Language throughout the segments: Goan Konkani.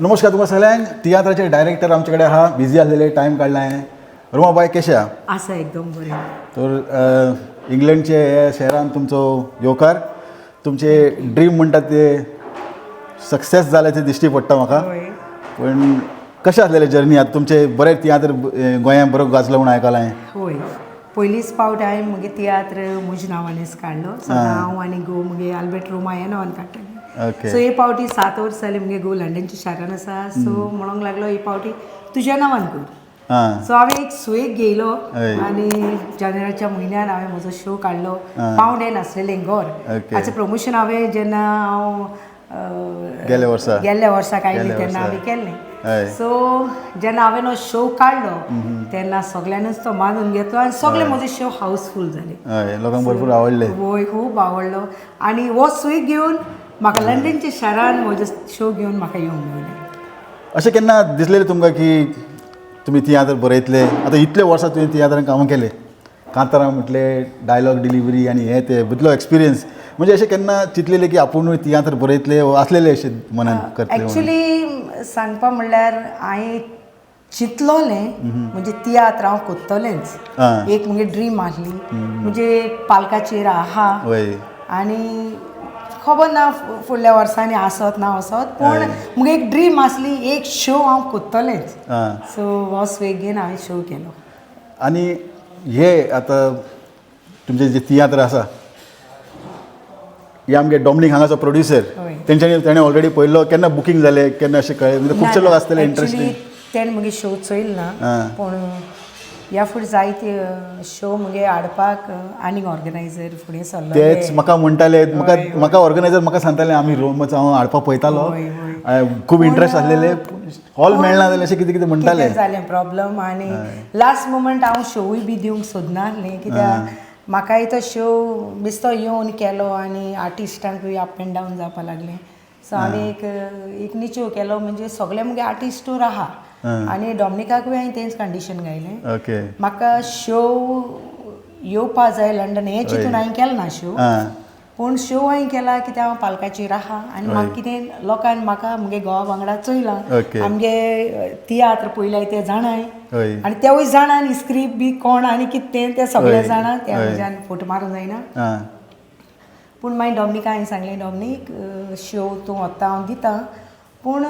नमस्कार तुमकां सगळ्यांक. तियात्राचे डायरेक्टर आमचे कडेन आहा. बिजी आसलेले, टायम काडला हांवें. रोमा बाय, कशें आहा? आसा, एकदम बरें. तर इंग्लंडचे हे शहरान तुमचो येवकार. तुमचे ड्रीम म्हणटात ते सक्सेस जाले ते दिश्टी पडटा म्हाका. पण कशें आसलेले जर्नी आतां तुमचे? बरे तियात्र गोंयांत बरो गाजलो म्हूण आयकलां हांवें. होय, पयलीच पावट हांवें मुगे तियात्र म्हज्या नांवानच काडलो. सदां हांव आनी घोव मुगे आल्बर्ट रोमा ह्या नांवान काडटाले. सो हे पावटी 7 वर्स जाली मुगे घोव लंडनच्या शारान आसा. सो म्हणूंक लागलो, ही पावटी तुज्या नांवान कर. सो हांवें एक सुयेक घेयलो आनी जानेवारीच्या म्हयन्यान हांवें म्हजो शो काडलो, पावंडे नासलेलें घर. हाचें प्रमोशन हांवें जेन्ना हांव गेल्या वर्सा. गेल्ल्या वर्सा काडली गेल्ल्या तेन्ना वर्सा. हांवें केल्लें. सो जेन्ना हांवें हो शो काडलो तेन्ना सगळ्यांनीच तो मानून घेतलो आनी सगळे म्हजे शो हाऊसफूल जाले. हय, लोकांक भरपूर आवडले. वय, खूब आवडलो आनी हो सुयेक घेवन म्हाका लंडनच्या शारान म्हजो शो घेवन म्हाका येवंक मेळ्ळें. अशें केन्ना दिसलेलें तुमकां की तुमी तियात्र बरयतले? आतां इतले वर्सां तुवें तियात्रान कामां केले, कांतारां म्हटले, डायलॉग डिलिव्हरी आनी हे ते बितलो एक्सपिरियन्स, म्हणजे अशें केन्ना चिंतलेलें की आपुणूय तियात्र बरयतले वो आसलेले अशें मनान करतले म्हणून? एक्चुली सांगपा म्हणल्यार हांवें चिंतलोलें, म्हणजे तियात्र हांव कोत्तलेंच. एक मुगे ड्रीम आसली, म्हणजे पालकाचेर आहा आनी खबर ना फुडल्या वर्सांनी आसत ना आसत, पूण मुगे एक ड्रीम आसली, एक शो हांव कोत्तलेंच. सो हो स्वेग घेवन हांवें शो केलो. आनी हे आतां तुमचे जे तियात्र आसा, हे आमगे डॉमनीक हांगाचो प्रोड्युसर, तेंच्यांनी तेणें ऑलरेडी पळयल्लो? केन्ना बुकींग जालें, केन्ना अशें कळ्ळें? म्हणजे खुबशे लोक आसतले एक्चुली इंट्रस्टींग. तेणें मुगे शो चोयल ना, पूण ह्या फुडें जायते शो मुगे हाडपाक आनीक ऑर्गनायझर फुडें सरलो. तेच म्हाका म्हणटाले, म्हाका म्हाका ऑर्गनायझर म्हाका सांगताले, आमी रोमच हांव हाडपाक पळयतालो, हय, हय. खूब इंट्रस्ट आसलेले, हॉल मेळना जालें, अशें कितें कितें म्हणटाले. कितें जालें प्रॉब्लम आनी लास्ट मोमेंट हांव शोवूय बी दिवंक सोदनासलें, कित्याक म्हाकाय तो शो बेश्टो येवन केलो आनी आर्टिस्टांकूय अप एंड डावन जावपा लागलें. सो हांवें एक एक निचेव केलो, म्हणजे सगळे मुगे आर्टिस्टूर आहा आनी डॉमनिकाकूय हांवें तेंच कंडिशन घायलें. म्हाका शो येवपा जाय लंडन हें चिंतून हांवें केलें ना शो. पूण शो हांवें केला कित्याक हांव पालकाचेर आहा आनी म्हाका कितें लोकांनी म्हाका मुगे घोवा वांगडा चोयलां, आमगे तियात्र पयल्याय ते जाणाय आनी तेवूय जाणा आनी स्क्रिप्ट बी कोण आनी कितें तें तें सगळें जाणा. ते म्हज्यान फोटो मारूंक जायना. पूण मागीर डॉमनिका हांवें सांगलें, डॉमनीक, शो तूं वता हांव दिता, पूण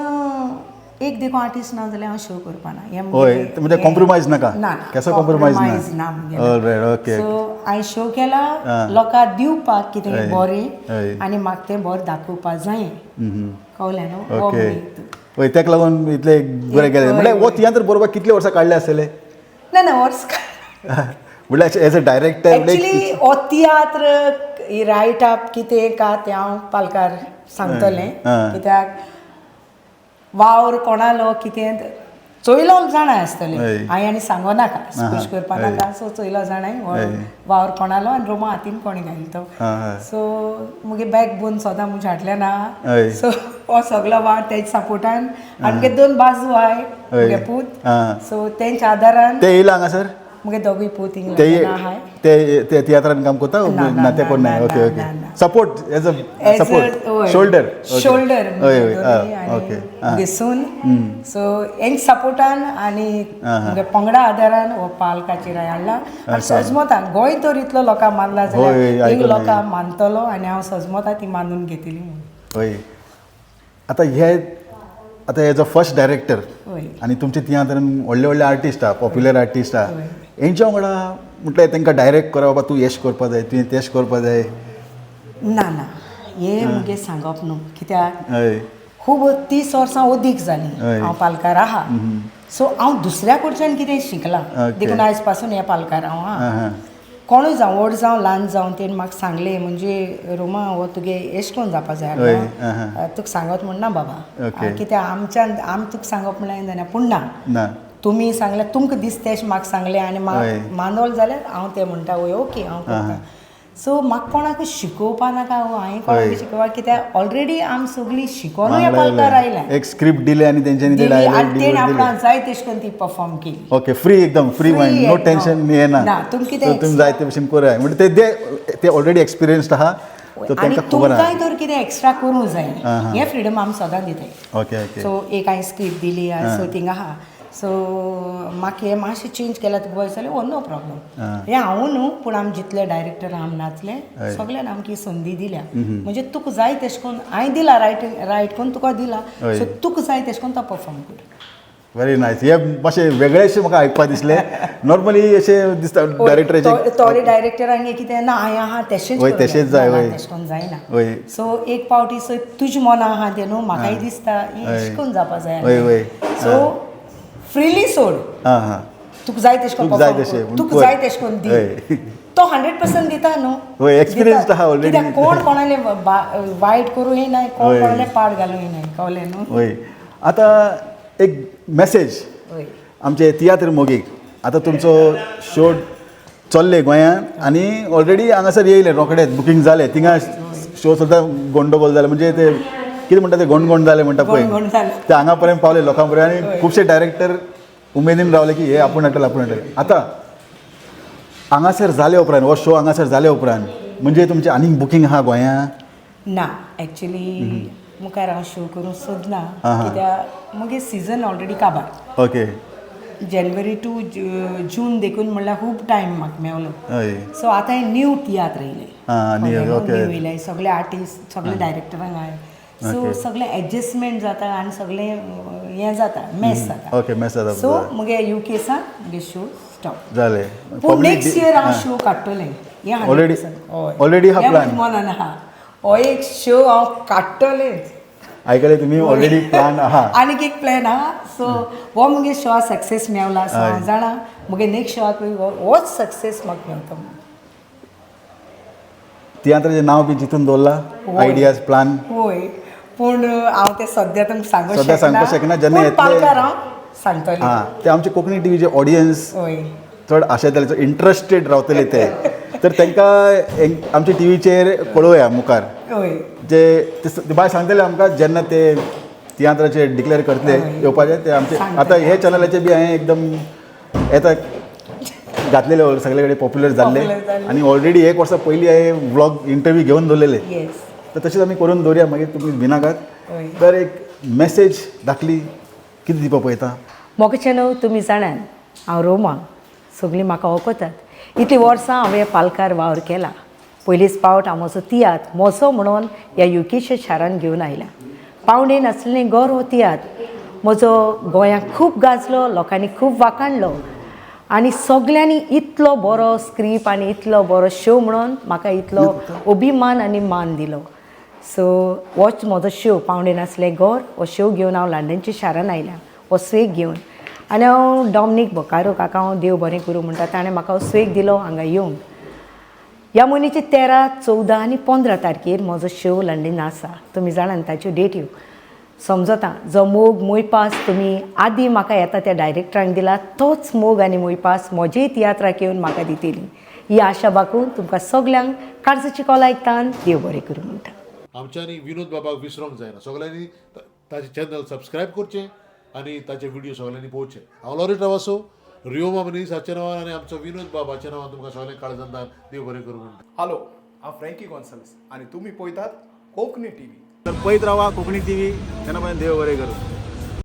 एक देखून आर्टिस्ट ना जाल्यार हांव शो करपाना हें. म्हणजे कॉम्प्रोमायज नाका. ना. केसो कॉम्प्रोमायज ना. ना. All right, okay. सो हांवें शो केला लोकांक दिवपाक कितें बरें आनी म्हाका तें बरें दाखोवपा जाय, कळ्ळें न्हू? हो. ओके, हय, तेका लागून इतले बरें केलें. म्हळ्यार हो तियात्र बरोबर कितले वर्सां काडले आसतले? ना ना, वर्स म्हळ्यार एज अ डायरेक्टर. एक्चुली हो तियात्र रायट अप कितें का तें हांव पालकार सांगतलें, कित्याक वावर कोणालो कितें चोयलो जाणा आसतलें. हांवें आनी सांगो नाका, स्पीच करपा नाका. सो चोयलो जाणाय वावर कोणालो आनी रोमा हातीन कोणें घायलो तो. सो मुगे बॅक बोन सदां म्हज्या फाटल्यान आहा. सो हो सगलो वावर तेच्या सपोर्टान आनी मुगे दोन बाजू आहाय, मुगे पूत. सो तेंच्या आदारान. ते येयला हांगासर? मुगे दोगूय पूत हिंगा ते आहाय. ते ते तियात्रान काम करता? ना, ना, ते कोण नाही. ना, ओके. ना, ओके. ना. Support as a As a support, वय. शोल्डर. शोल्डर. हय हय ओके. मुगे सून. सो हेंच सपोर्टान आनी मुगे पंगडा आदारान हो पालकाचेर हाडला आनी सजमता गोंय तर इतलो लोकांक मानला जाल्यार हिंग आयकलां. लोकांक मानतलो आनी हांव सजमता ती मानून घेतली म्हणून. हय, आतां हे आतां एज अ फर्स्ट डायरेक्टर आनी तुमचे तियात्रान व्हडले व्हडले आर्टिस्ट आहा, पॉप्युलर आर्टिस्ट आहा, हेंच्या वांगडा म्हटल्यार तांकां डायरेक्ट करा, बाबा तूं येश करपा जाय, तुवें तेश करपा जाय? ना ना, हे मुगे सांगप न्हू, कित्याक खूब 30 वर्सां अदीक जालीं हांव पालकार आहा. सो हांव दुसऱ्या कडच्यान कितें शिकलां, देखून आयज पासून हे पालकार हांव आहा. कोणूय जावं, व्हड जावं ल्हान जावं, तेणें म्हाका सांगलें, म्हणजे रोमा, हो तुगे एश कोन जावपा जाय, तुका सांगत म्हण ना बाबा, कित्याक आमच्यान आम तुका सांगप म्हणल्यार जायना, पूण ना, ना. तुमी सांगलें, तुमकां दिसता अशें म्हाका सांगलें आनी मानवलें जाल्यार हांव तें म्हणटा, वय, ओके, हांव करता. सो म्हाका कोणाकूय शिकोवपा नाका हो हांवें कोणाकूय शिकोवपा, कित्याक ऑलरेडी आमी सगळीं शिकोनूय ह्या पालकार आयल्या. एक स्क्रिप्ट दिले आनी तेंच्यांनी ते दिली डायलॉग आनी तेणें दिले. आपणाक जाय तेश करून ती परफॉर्म केली. ओके, फ्री, एकदम फ्री मायंड, नो एकदम. टेन्शन, हे ना. ना, तुम कितें So, तुमी जाय ते भशेन कराय. म्हणजे ते ते ऑलरेडी एक्सपिरियन्स्ड आहा. तर आनी तांकां खबर तुमकांय आहा. तर कितें एक्स्ट्रा करूंक जाय आं, हां. हें फ्रिडम आमी सदां दिताय. ओके ओके सो एक हांवें स्क्रिप्ट दिली, सो थिंगा आहा, सो म्हाका हें मातशें चेंज केल्यार तुका बरें जालें, हो नो प्रॉब्लम. हें हांव न्हू, पूण आमी जितले डायरेक्टर आम नाचले सगळ्यान आमकां ही संदी दिल्या, म्हणजे तुका जाय तेश कोन्न हांवें दिला, रायट रायट करून तुका दिला. सो तुका जाय तेश कोन्न तो परफॉर्म कर. Very nice. हे मातशें वेगळेशें म्हाका आयकपाक दिसलें. नॉर्मली अशें दिसता डायरेक्टराचें थोडे डायरेक्टरांक कितें ना, हांवें आहा तेशेंच वय, करूं तेशेंच जाय. जाय, ना, वय. तेशें करून जायना. वय. सो एक पावटी सो तुज्या मना आहा तें न्हू, म्हाकाय दिसता हें हय. अशें करून जावपा जाय. वय, वय. सो फ्रिली सोड. आं हां तुका जाय तेशें करून तुका जाय perform तशें, कर. तुका पळय. जाय तेशें करून दी. हय. तो 100% दिता न्हू. हय, experienced दिता. आहा already. कित्याक कोण कोणाले वायट करूंक नाय, कोण हय. कोणाले पाड घालूंक नाय, कळ्ळें न्हू. वय, आतां एक मॅसेज हय. आमचे तियात्र मोगीक. आतां तुमचो शो चल्ले गोंयांत आनी ऑलरेडी हांगासर येयले, रोखडेच बुकींग जालें. थिंगा शो सुद्दां गोंडगोल जाले, म्हणजे ते कितें म्हणटा ते गोणगोण जाले म्हणटा पळय. गोणगोण जालें. ते हांगा पर्यंत पावले लोकां पर्यंत आनी खुबशे डायरेक्टर उमेदीन रावले की हे आपूण हाडटले, आपूण हाडटले. आतां हांगासर जाले उपरांत, हो शो हांगासर जाले उपरांत म्हणजे तुमचें आनीक बुकींग आहा गोंयांत? ना, एक्चुली मुखार हांव शो करूंक सोदना, आं, हां. कित्याक मुगे सिजन ऑलरेडी काबार. जानेवारी टू जून देखून म्हणल्यार खूब टायम म्हाका मेवलो. सो आतां हे न्यू तियात्र येयले. आं, new, okay. New येयले, सगळे आर्टिस्ट, सगळे डायरेक्टरांक हाय, सो सगळें एडजस्टमेंट जाता आनी सगळें हें जाता, मेस जाता. ओके, mess जाता. सो मुगे युके सावन मुगे शो स्टॉप. जाले. पूण नेक्स्ट इयर हांव शो काडटलें हें 100%. हय. Already हा हें plan? म्हज्या मनान आहा, हो एक शो हांव काडटलेंच. आयकले तुमी, ऑलरेडी प्लॅन आहा. आनीक एक प्लॅन आहा. सो हो मुगे शोआ सक्सेस मेवला, सो हांव जाणा मुगे नेक्स्ट शोआकूय होच सक्सेस म्हाका मेवता म्हणून. तियात्राचें नांव बी चिंतून दवरला? Ideas, plan? होय, पूण हांव तें सद्या तुमकां सांगूंक सद्या सांगपाक शकना, जेन्ना पूण येतलें- पालकार हांव सांगतलें. हां, ते आमचे कोंकणी टिवीचे ऑडियन्स चड आशेताले, चड इंट्रस्टेड रावतले ते, तर तांकां आमच्या टिवीचेर पळोवया मुखार. जे ते बाय सांगतले आमकां जेन्ना ते तियात्राचे डिक्लेअर करतले येवपाचे ते आमचे. सांगतले. आतां हे चॅनलाचे बी हांवें एकदम येता घातलेले, सगळे कडेन पॉप्युलर जाल्ले. Popular जाल्ले. आनी ऑलरेडी एक वर्सा पयलीं हांवें व्लॉग इंटरव्यू घेवन दवरलेले. तर तशेंच आमी करून दवरया, मागीर तुमी भिनाकात. तर एक मॅसेज धाकली कितें दिवपा पळयता? मोगाचे न्हू तुमी जाणात, हांव रोमा, सगळीं म्हाका वळखतात. इतलीं वर्सां हांवें पालकार वावर केला. पयलींच पावट हांव म्हजो तियात्र म्हजो म्हणून ह्या युकेच्या शारान घेवन आयला. पावणे नासलें घर हो तियात्र म्हजो गोंयांत खूब गाजलो, लोकांनी खूब वाखाणलो आनी सगल्यांनी इतलो बरो स्क्रीप आनी इतलो बरो शो म्हणून म्हाका इतलो अभिमान आनी मान दिलो. सो होच म्हजो शो पावणे नासलें घर हो शो घेवन हांव लंडनच्या शारान आयला, हो स्वेग घेवन. आनी हांव डॉमनीक बोकारो काका हांव देव बरें करूं म्हणटा, ताणें म्हाका हो स्वेग दिलो हांगा येवंक. ह्या म्हयन्याचे 13, 14 आनी 15 तारखेर म्हजो शो लंडन आसा. तुमी जाणात ताच्यो डेट्यो समजता. जो मोग मोयपास तुमी आदीं म्हाका येता त्या डायरेक्टरांक दिला, तोच मोग आनी मोयपास म्हजेय तियात्राक येवन म्हाका दितली ही आशा बाकून तुमकां सगल्यांक काळजाची कॉल आयकतान देव बरें करूं म्हणटा. आमच्यांनी विनोद बाबाक विसरोंक जायना. सगळ्यांनी ताचें चॅनल सबस्क्रायब करचें आनी ताचे व्हिडियो सगळ्यांनी पळोवचे. हांव लॉरी ट्रावासो, रियोमा मनीस हाच्या नांवान आनी आमचो विनोद बाबाच्या नांवान तुमकां सगळ्यांक काळजांत देव बरें करूं म्हणटा. हॅलो, हांव फ्रँकी गोन्साल्वीस आनी तुमी पळयतात कोंकणी टीव्ही. तर पळयत रावा कोंकणी टीव्ही. तेन्ना पर्यंत देव बरें करूं.